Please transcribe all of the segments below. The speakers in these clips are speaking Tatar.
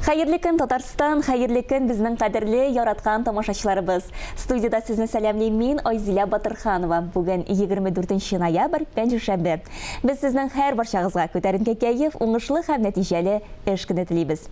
Хәерле көн, Татарстан, хәерле көн, безнең кадерле, яраткан тамашачыларыбыз. Студиядә сезне сәламлим мин, Айзилә Батырханова. Бүген 24 ноябрь, пәнҗешәмбе. Без сезнең һәр барчагызга күтәренке кәеф, уңышлы һәм нәтиҗәле эш көне телибез.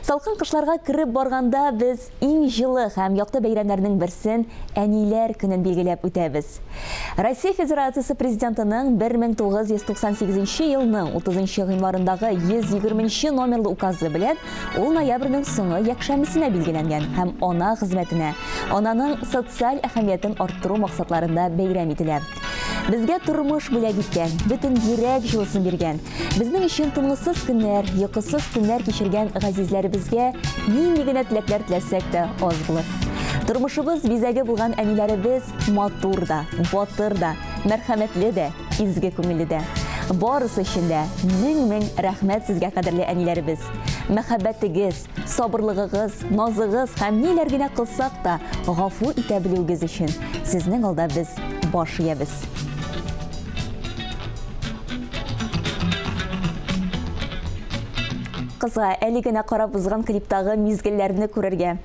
Салкын кышларга кереп барганда без иң җылы һәм якты бәйрәмнәрнең берсен, Әниләр көнен билгеләп үтәбез. Россия Федерациясе Президентының 1998 елның 30 гыйнварындагы 120 номерлы указы белән ул ноябрьнең соңгы якшәмбесенә билгеләнгән һәм ана хезмәтенә, ананың социаль әһәмиятен арттыру максатларында бәйрәм ителә. Безгә тормыш бүләк иткән, бөтен йөрәк җылысын биргән, безнең өчен тынгысыз көннәр, йокысыз төннәр кичергән газизләребезгә нинди генә теләкләр теләсәк тә аз булыр. Тормышыбыз бизәге булган әниләребез матур да, батыр да, мәрхәмәтле дә, изге күңелле дә. Барысы өчен дә мең-мең рәхмәт сезгә, кадерле әниләребез. Мәхәббәтегез, сабырлыгыгыз, назыгыз һәм ниләр генә кылсак та, гафу итә белүегез өчен сезнең алда без баш иябез. Кызга әле генә карап узган клиптагы мизгелләрне күрергә,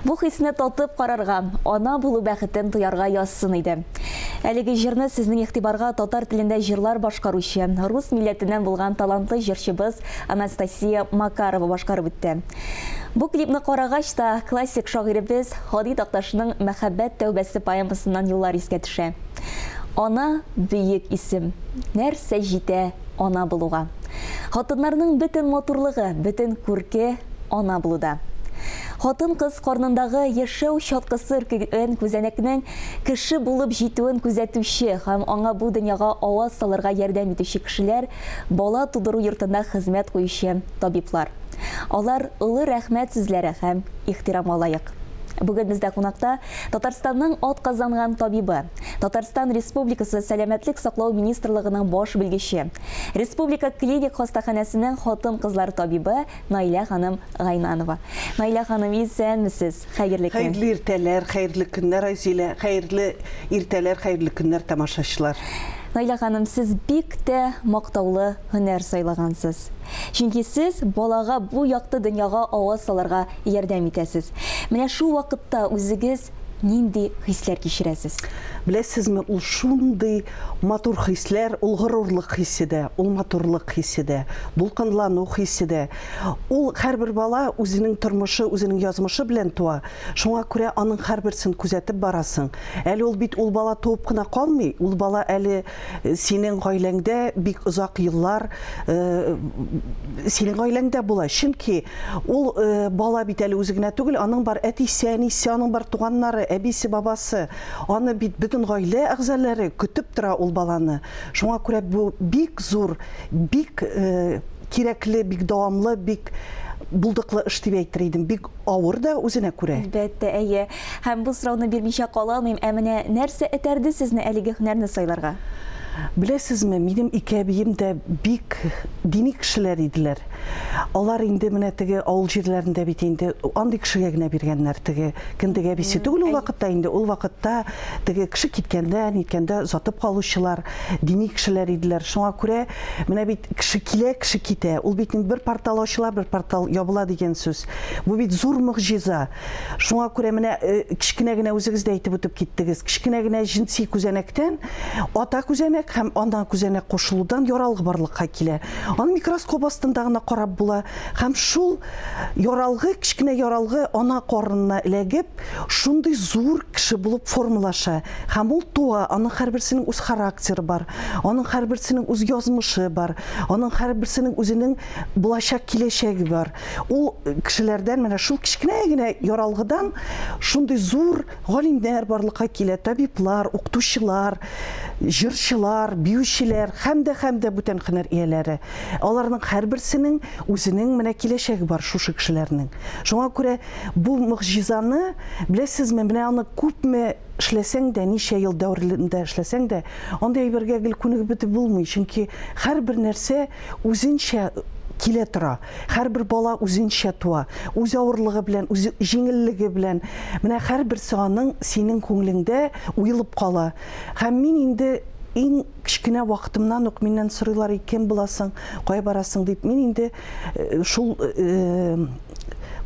бу хисне татып карарга, ана булу бәхетен тоярга язсын иде. Әлеге җырны сезнең игътибарга татар телендә җырлар башкаручы, рус милләтеннән булган талантлы җырчыбыз Анастасия Макарова башкарып үтте. Бу клипны карагач та классик шагыйребез Һади Такташның Мәхәббәт тәүбәсе поэмасыннан юллар искә төшә. Ана бөек исем. Нәрсә җитә ана булуга? Хатыннарның бөтен матурлыгы, бөтен күрке ана булуда. Хатын-кыз карнындагы яшәү чаткысы өркегән күзәнәкнең кеше булып җитүен күзәтүче һәм аңа бу дөньяга аваз салырга ярдәм итүче кешеләр, бала тудыру йортында хезмәт куючы табиблар. Алар олы рәхмәт сүзләре һәм ихтирамга лаек. Бүген бездә кунакта Татарстанның атказанган табибы, Татарстан Республикасы Сәламәтлек саклау министрлыгының баш белгече, Республика клиник хастаханәсенең хатын-кызлар табибы Наилә ханым Гайнанова. Наилә ханым, исәнмесез? Хәерле көн. Хәерле иртәләр, хәерле көннәр, Айзилә. Хәерле иртәләр, хәерле көннәр, тамашачылар. Наилә ханым, сез бик тә мактаулы һөнәр сайлагансыз. Чөнки сез балага бу якты дөньяга аваз салырга ярдәм итәсез. Менә шул вакытта үзегез нинди хисләр кичерәсез? Беләсезме, ул шундый матур хисләр, ул горурлык хисе дә, ул матурлык хисе дә, дулкынлану хисе дә. Ул һәрбер бала үзенең тормышы, үзенең язмышы белән туа. Шуңа күрә аның һәрберсен күзәтеп барасың. Әле ул бит ул бала туып кына калмый, ул бала әле синең гаиләңдә бик озак еллар синең гаиләңдә була. Чөнки ул бала бит әле үзе генә түгел, аның бар әтисе, әнисе, аның бар туганнары, әбисе, бабасы. Аны бит бөтен гаилә әгъзалары көтеп тора ул баланы. Шуңа күрә бу бик зур, бик кирәкле, бик дәвамлы, бик булдыклы эш дип әйтер идем. Бик авыр да үзенә күрә. Әлбәттә, әйе. Һәм бу сорауны бирмичә кала алмыйм. Ә менә нәрсә этәрде сезне әлеге һөнәрне сайларга? Беләсезме, минем ике әбием дә бик дини кешеләр иделәр. Алар инде менә теге авыл җирләрендә бит инде андый кешегә генә биргәннәр, теге кендек әбисе түгел ул вакытта инде, ул вакытта теге кеше киткәндә, ниткәндә озатып калучылар, дини кешеләр иделәр. Шуңа күрә менә бит кеше килә, кеше китә. Ул бит инде бер портал ачыла, бер портал ябыла дигән сүз. Бу бит зур могҗиза. Шуңа күрә менә кечкенә генә үзегез дә әйтеп үтеп киттегез. Кечкенә генә җенси күзәнәктән ата күзәнәк һәм ана күзәнәк кушылудан яралгы барлыкка килә. Аны микроскоп астында гына карап була. Һәм шул яралгы, кечкенә яралгы ана карынына эләгеп, шундый зур кеше булып формалаша. Һәм ул туа, аның һәрберсенең үз характеры бар, аның һәрберсенең үз язмышы бар, аның һәрберсенең үзенең булачак киләчәге бар. Ул кешеләрдән менә шул кечкенә генә яралгыдан шундый зур галимнәр барлыкка килә, табиблар, укытучылар, җырчылар, биючеләр һәм дә һәм дә бүтән һөнәр ияләре. Аларның һәрберсенең үзенең менә киләчәге бар шушы кешеләрнең. Шуңа күрә бу могҗизаны, беләсезме, менә аны күпме эшләсәң дә, ничә ел дәверендә эшләсәң дә, андый әйбергә гел күнегеп бетеп булмый, чөнки һәрбер нәрсә үзенчә килә тора. Һәрбер бала үзенчә туа, үз авырлыгы белән, үз җиңеллеге белән. Менә һәрберсе аның синең күңелеңдә уелып кала. Һәм мин инде иң кечкенә вакытымнан ук миннән сорыйлар, кем буласың, кая барасың дип. Мин инде шул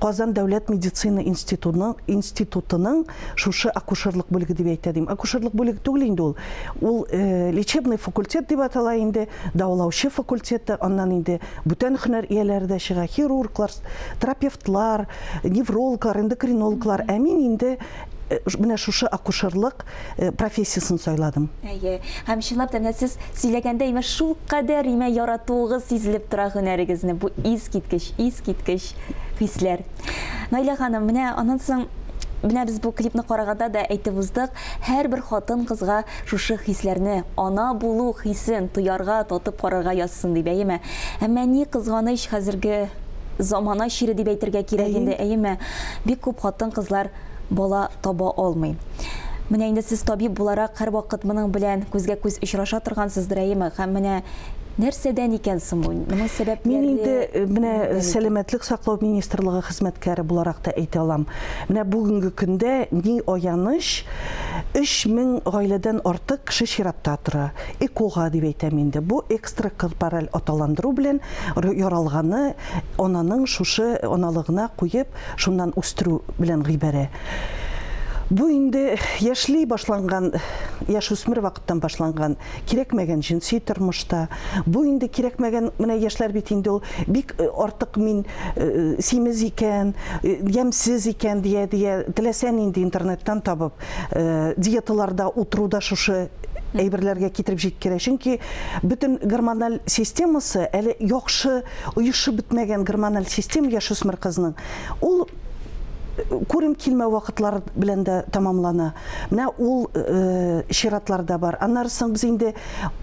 Казан дәүләт медицина институтының шушы акушерлык бүлеге дип әйтә дим. Акушерлык бүлеге түгел инде ул. Ул лечебный факультет дип атала инде, дәвалаучы факультеты, аннан инде бүтән һөнәр ияләре дә чыга, хирурглар, терапевтлар, неврологлар, эндокринологлар. Ә мин инде менә шушы акушерлык профессиясын сайладым. Әйе. Һәм чынлап та менә сез сөйләгәндә имә шул кадәр имә яратуыгыз сизелеп тора һөнәрегезне. Бу искиткеч, искиткеч хисләр. Наилә ханым, менә аннан соң менә без бу клипны караганда да әйтеп уздык, һәрбер хатын-кызга шушы хисләрне, ана булу хисен тоярга, татып карарга язсын дип, әйеме? Әмма ни кызганыч, хәзерге замана чире дип әйтергә кирәк инде, әйеме? Бик күп хатын-кызлар бала таба алмый. Менә инде сез табиб буларак һәрвакыт моның белән күзгә күз очраша торгансыздыр, әйеме? Һәм менә нәрсәдән икән соң бу? Моның сәбәпләре? Мин инде менә Сәламәтлек саклау министрлыгы хезмәткәре буларак та әйтә алам. Менә бүгенге көндә ни аяныч, 3000 гаиләдән артык кеше чиратта тора. ЭКОга дип әйтәм инде. Бу экстракорпораль аталандыру белән яралганы ананың шушы аналыгына куеп, шуннан үстерү белән гыйбарә. Бу инде яшьли башланган, яшүсмер вакыттан башланган кирәкмәгән җенси тормышта. Бу инде кирәкмәгән, менә яшьләр бит инде ул бик артык мин симез икән, ямьсез икән дия-дия, теләсә нинди интернеттан табып, диеталарда утыруда шушы әйберләргә китереп җиткерә. Чөнки бөтен гормональ системасы әле яхшы оешып бетмәгән гормональ система яшүсмер кызның. Ул күрем килмәү вакытлары белән дә тамамлана. Менә ул чиратлар да бар. Аннары соң без инде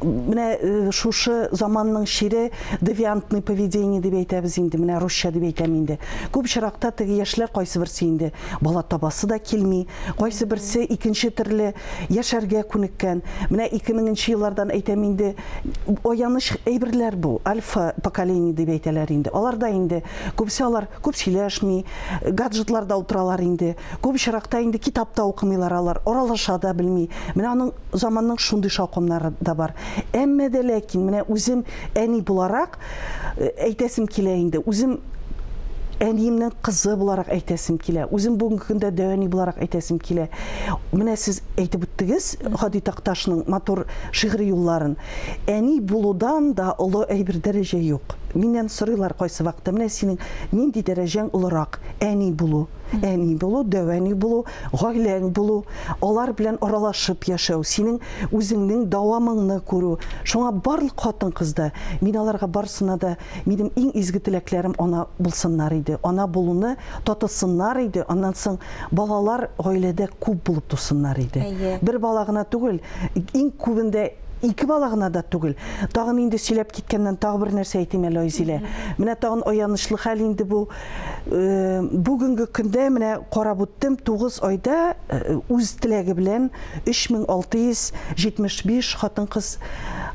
менә шушы заманның чире девиантный поведение дип әйтәбез инде, менә русча дип әйтәм инде. Күп очракта теге яшьләр кайсы берсе инде бала табасы да килми, кайсы берсе икенче төрле яшәргә күнеккән. Менә 2000 еллардан әйтәм инде, аяныч әйберләр бу, альфа поколение дип әйтәләр инде. Алар да инде күбесе алар күп сөйләшми, гаджетларда утыралар инде. Күп очракта инде китап та укымыйлар алар, аралаша да белми. Менә аның заманның шундый шаукымнары да бар. Әмма дә ләкин менә үзем әни буларак әйтәсем килә инде. Үзем әниемнең кызы буларак әйтәсем килә. Үзем бүгенге көндә дәү әни буларак әйтәсем килә. Менә сез әйтеп үттегез Һади Такташның матур шигъри юлларын. Әни булудан да олы әйбер дәрәҗә юк. Миннән сорыйлар кайсы вакытта, менә синең нинди дәрәҗәң олырак? Әни булу. Әни булу, дәү әни булу, гаиләң булу, алар белән аралашып яшәү, синең үзеңнең дәвамыңны күрү. Шуңа барлык хатын-кызда, мин аларга барысына да минем иң изге теләкләрем ана булсыннар иде. Ана булуны татысыннар иде. Аннан соң балалар гаиләдә күп булып тусыннар иде. Бер бала гына түгел, иң күбендә ике бала гына да түгел. Тагын инде сөйләп киткәннән тагы бер нәрсә әйтим әле, Айзилә. Менә тагын аянычлы хәл инде бу. Бүгенге көндә менә карап үттем, 9 айда үз теләге белән 3675 хатын-кыз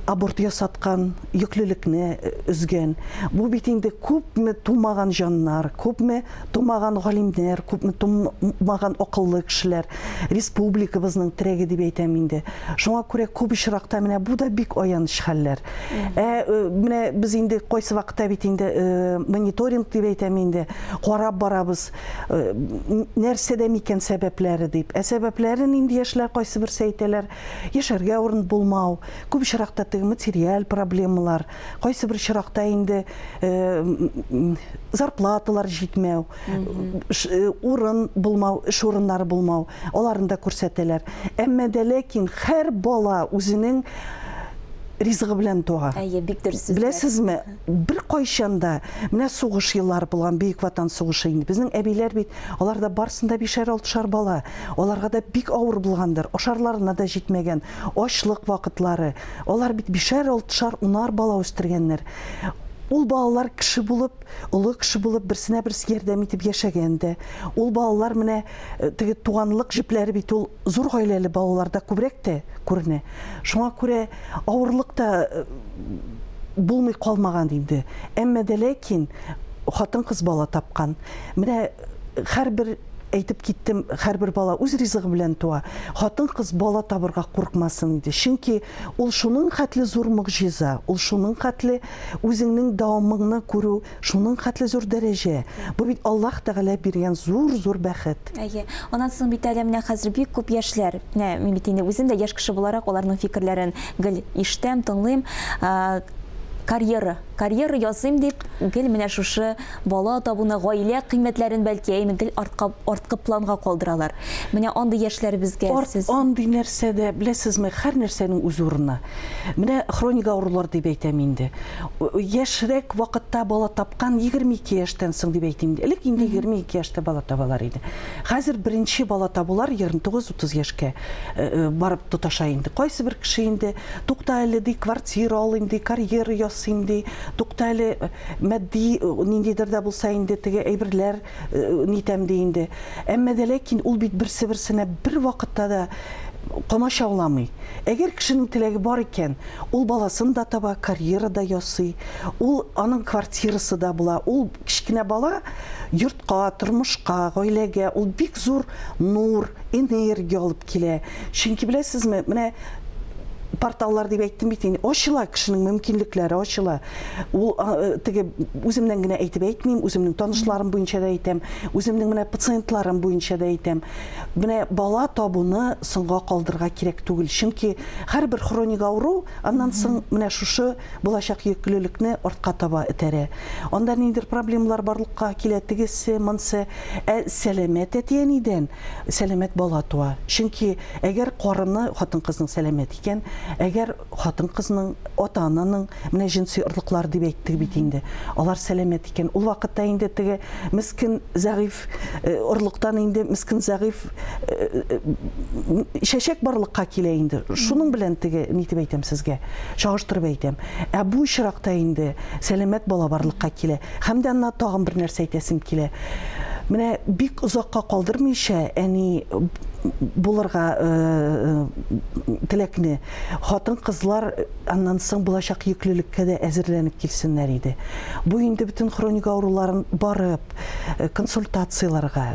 аборт ясаткан, йөклелекне өзгән. Бу бит инде күпме тумаган җаннар, күпме тумаган галимнәр, күпме тумаган акыллы кешеләр, республикабызның терәге дип әйтәм инде. Шуңа күрә күп очракта менә бу да бик аяныч хәлләр. Менә без инде кайсы вакытта бит инде мониторинг дип әйтәм инде, карап барабыз, нәрсәдә микән сәбәпләре дип. Ә сәбәпләрен инде яшьләр кайсы берсе әйтәләр, яшәргә урын булмау, күп очракта теге материаль проблемалар, кайсы бер очракта инде зарплаталар җитмәү, урын булмау, эш урыннары булмау, аларын да күрсәтәләр. Әмма дә ләкин һәр бала үзенең ризыгы белән туа. Әйе, бик дөрес сүзләр. Беләсезме, бер кайчан да менә сугыш еллары булган, Бөек Ватан сугышы инде. Безнең әбиләр бит, аларда барсында 5-6 бала. Аларга да бик авыр булгандыр, ашарларына да җитмәгән, ачлык вакытлары. Алар бит 5-6, 10 бала үстергәннәр. Ул балалар кеше булып, олы кеше булып, берсенә берсе ярдәм итеп яшәгән дә. Ул балалар менә теге туганлык җепләре бит ул зур гаиләле балаларда күбрәк тә күренә. Шуңа күрә авырлык та булмый калмаган инде. Әмма дә ләкин хатын-кыз бала тапкан. Менә һәрбер Әйтеп киттем, һәрбер бала үз ризыгы белән туа. Хатын-кыз бала табырга куркмасын иде. Чөнки ул шуның хәтле зур могҗиза, ул шуның хәтле үзеңнең дәвамыңны күрү, шуның хәтле зур дәрәҗә. Бу бит Аллаһ Тәгалә биргән зур-зур бәхет. Әйе. Аннан соң бит әле менә хәзер бик күп яшьләр, менә мин бит инде үзем дә яшь кеше буларак аларның фикерләрен гел ишетәм, тыңлыйм. Карьера, карьера ясыйм дип, гел менә шушы бала табуны, гаилә кыйммәтләрен бәлки әйме гел артка, арткы планга калдыралар. Менә андый яшьләребезгә сез. Андый нәрсә дә, беләсезме, һәр нәрсәнең үз урыны. Менә хроник авырулар дип әйтәм инде. Яшьрәк вакытта бала тапкан 22 яшьтән соң дип әйтим. Элек инде 22 яшьтә бала табалар иде. Хәзер беренче бала табулар 29-30 яшькә барып тоташа инде. Кайсы бер кеше инде тукта әле ди, квартира алыйм ди, карьера ясыйм ди, тукта әле матди ниндидер дә булса инде теге әйберләр нитәм ди инде. Әмма дә ләкин ул бит берсе-берсенә бер вакытта да комачауламый. Әгәр кешенең теләге бар икән, ул баласын да таба, карьера да ясый, ул аның квартирасы да була. Ул кечкенә бала йортка, тормышка, гаиләгә ул бик зур нур, энергия алып килә. Чөнки беләсезме, менә порталлар дип әйттем бит инде, ачыла, кешенең мөмкинлекләре ачыла. Ул теге үземнән генә әйтеп әйтмим, үземнең танышларым буенча да әйтәм, үземнең менә пациентларым буенча да әйтәм. Менә бала табуны соңга калдырырга кирәк түгел, чөнки һәрбер хроник авыру аннан соң менә шушы булачак йөклелекне артка таба этәрә. Анда ниндидер проблемалар барлыкка килә, тегесе, монсы. Ә сәламәт әти-әнидән сәламәт бала туа. Чөнки әгәр карыны хатын-кызның сәламәт икән, әгәр хатын-кызның, ата-ананың менә җенси орлыклар дип әйттек бит инде, алар сәламәт икән, ул вакытта инде теге мескин зәгыйфь орлыктан инде мескин зәгыйфь чәчәк барлыкка килә инде. Шуның белән теге ни дип әйтәм сезгә, чагыштырып әйтәм. Ә бу очракта инде сәламәт бала барлыкка килә. Һәм дә аннан тагын бер нәрсә әйтәсем килә. Менә бик озакка калдырмыйча әни булырга теләкне хатын-кызлар аннан соң булачак йөклелеккә дә әзерләнеп килсеннәр иде. Бу инде бөтен хроник авыруларын барып консультацияләргә,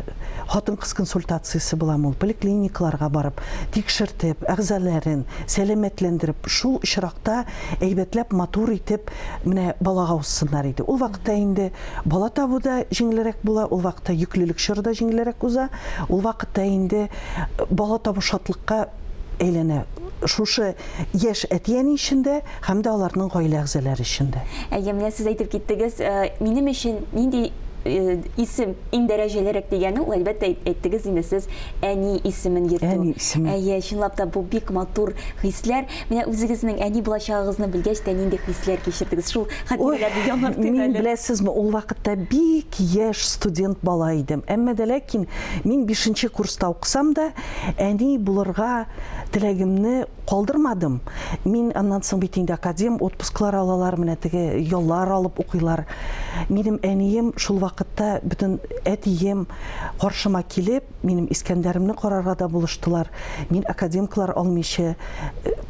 хатын-кыз консультациясе буламы ул, поликлиникаларга барып, тикшертеп, әгъзаларын сәламәтләндереп, шул очракта әйбәтләп, матур итеп менә балага узсыннар иде. Ул вакытта инде бала табу да җиңелрәк була, ул вакытта йөклелек чоры да җиңелрәк уза, ул вакытта инде бала табу шатлыкка әйләнә. Шушы яшь әти-әни өчен дә, һәм дә аларның гаилә әгъзалары өчен дә. Әйе, менә сез әйтеп киттегез, минем өчен нинди исем иң дәрәҗәлерәк дигәне, ул әлбәттә әйттегез инде сез әни исемен йөртү. Әни исеме. Әйе, чынлап та бу бик матур хисләр. Менә үзегезнең әни булачагыгызны белгәч тә нинди хисләр кичердегез? Шул хатирәләрне яңартыйк Мин әле. беләсезме, ул вакытта бик яшь студент бала идем. Әмма дә ләкин мин 5нче курста укысам да, әни булырга теләгемне калдырмадым. Мин аннан соң бит инде академ отпусклар алалар, менә теге яллар алып укыйлар. Минем әнием шул вакытта бөтен әтием каршыма килеп, минем Искәндәремне карарга да булыштылар. Мин академиклар алмыйча,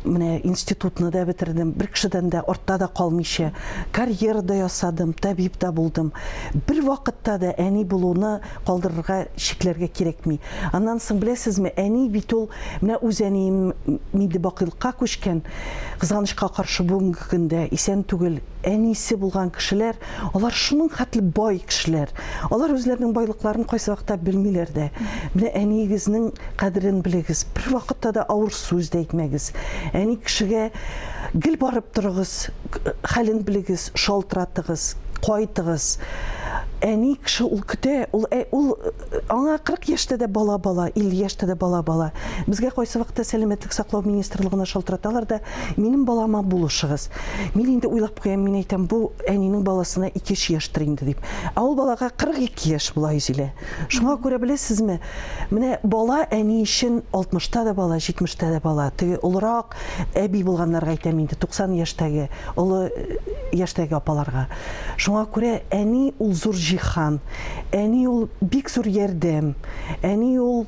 менә институтны да бетердем, бер кешедән дә артта да калмыйча, карьера да ясадым, табиб та булдым. Бер вакытта да әни булуны калдырырга, чикләргә кирәкми. Аннан соң беләсезме, әни бит ул, менә үз әнием инде бакыйлыкка күчкән, кызганычка каршы бүгенге көндә исән түгел. Әнисе булган кешеләр, алар шуның хәтле бай кешеләр. Алар үзләренең байлыкларын кайсы вакытта белмиләр дә. Менә әниегезнең кадерен белегез, бер вакытта да авыр сүз дә әйтмәгез. Әни кешегә гел барып торыгыз, хәлен белегез, шалтыратыгыз, кайтыгыз. Әни кеше ул көтә, ул аңа 40 яшьтә дә бала бала, 50 яшьтә дә бала бала. Безгә кайсы вакытта сәламәтлек саклау министрлыгына шалтыраталар да, минем балама булышыгыз. Мин инде уйлап куям, мин әйтәм, бу әнинең баласына 2 яшьтер инде дип. Ә ул балага 42 яшь була Айзилә. Шуңа күрә беләсезме, менә бала әни өчен 60-та да бала, 70-тә дә бала. Теге олырак әби булганнарга әйтәм инде, 90 яшьтәге, олы яшьтәге апаларга. Шуңа күрә әни ул зур җиһан, әни ул бик зур ярдәм, әни ул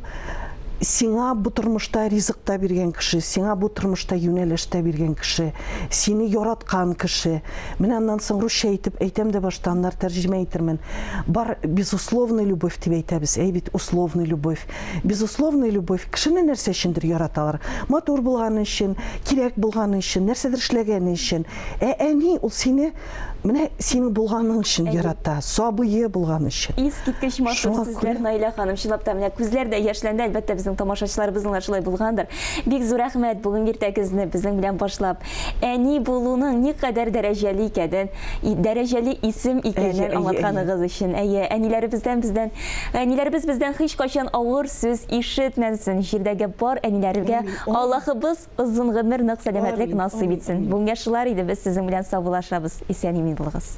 Сиңа бу тормышта ризык та биргән кеше, сиңа бу тормышта юнәлеш тә биргән кеше, сине яраткан кеше. Менә аннан соң русча итеп әйтәм дә башта, аннары тәрҗемә итермен. Бар безусловный любовь дип әйтәбез, әй бит условный любовь. Безусловный любовь кешене нәрсә өчендер яраталар. Матур булганы өчен, кирәк булганы өчен, нәрсәдер эшләгәне өчен. Ә әни ул сине менә синең булганың өчен ярата, сабые булган өчен. Искиткеч матур сүзләр, Наилә ханым. Чынлап та, менә күзләр дә яшьләнде, әлбәттә, безнең тамашачыларыбызның да шулай булгандыр. Бик зур рәхмәт бүгенге иртәгезне безнең белән башлап. Әни булуның никадәр дәрәҗәле икәнен, дәрәҗәле исем икәнен аңлатканыгыз өчен. Әйе, әниләребездән бездән, әниләребез бездән һичкайчан авыр сүз ишетмәсен. Җирдәге бар әниләргә Аллаһыбыз озын гомер, нык сәламәтлек насыйп итсен. Бүгенгә шулар иде, без сезнең белән саубуллашабыз. Исән-имин булыгыз.